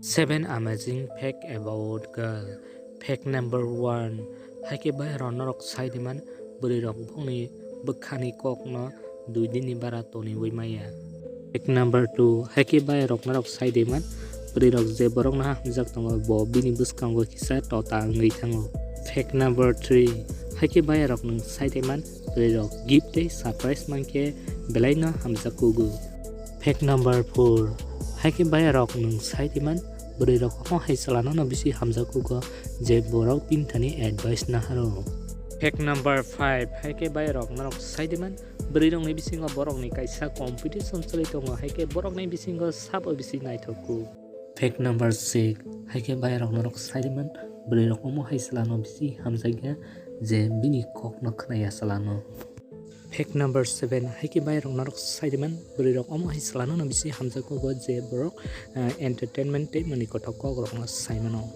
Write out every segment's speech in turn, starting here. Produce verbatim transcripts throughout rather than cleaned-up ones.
Seven amazing fact about girl. Fact number one. Haikhe bayarok norok sai di man, bwrwirok bongni bwkhani kokno dui dinni bara toniwi maya. Fact number two. Haikhe bayarok norok sai di man, bwrwirok je borokno hamjak tongo, bo bini bwskango kisa tota wngwi thango. Fact number three. Haikhe bayarok nwng sai di man, bwrwirok gift tei surprise mankhe belaino hamjak kugo. Fact number four. Haikhe bayarok nwng sai di man, bwrwirok omo hai chwlano no bisi hamjak kugo je borok bini thani advice naharo. Fact number five. Haikhe bayarok norok sai di man, bwrwirokni bisingo borokni kaisa competition choli tongo, haikhe borokni bisingo sabo bisi naithok ku. Fact number six. Haikhe bayarok norok sai di man, bwrwirok omo hai chwlano bisi hamjakya je bini kokno khnaya chwlano. Fact number seven. Haikhe bayarok norok sai di man, bwrwirok omo hai chwlano no bisi hamjak kugo je borok, ah, entertainment tei mani kothok kokrokno sai mano.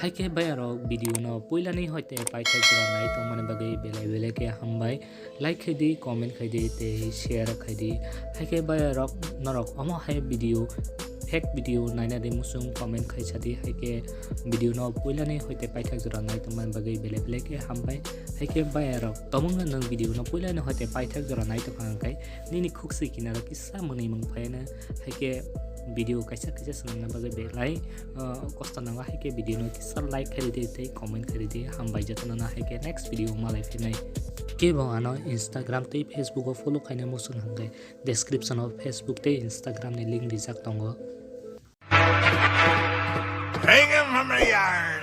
Haikhe bayarok video no puilani hoite paithak jora nai tongmani bagwi belai belai khe hambai. Like khai di, comment khai di tei share khai di. Haikhe bayarok norok omo hai video, fake video naina di muchung comment khai sa di. Haikhe video no puilani hoite paithak jora nai tongmani bagwi belai belai khe hambai. Haikhe bayarok tomungno nwng video no puilani hoite paithak jora nai tongkha hwnkhe nini khuk si kinaro kisa mwnwi mung phaina. Haikhe video kaisa kaisa swnamna bagwi belai, uh, kosto nango, haikhe video no kisa like khai di tei comment khai di. Hambai jotono no, haikhe next video malai phinai. Kebo ano Instagram tei Facebook o follow khaina muchung hwnkhe description o Facebook tei Instagram ni link rijak tongo. Bring him from the yard.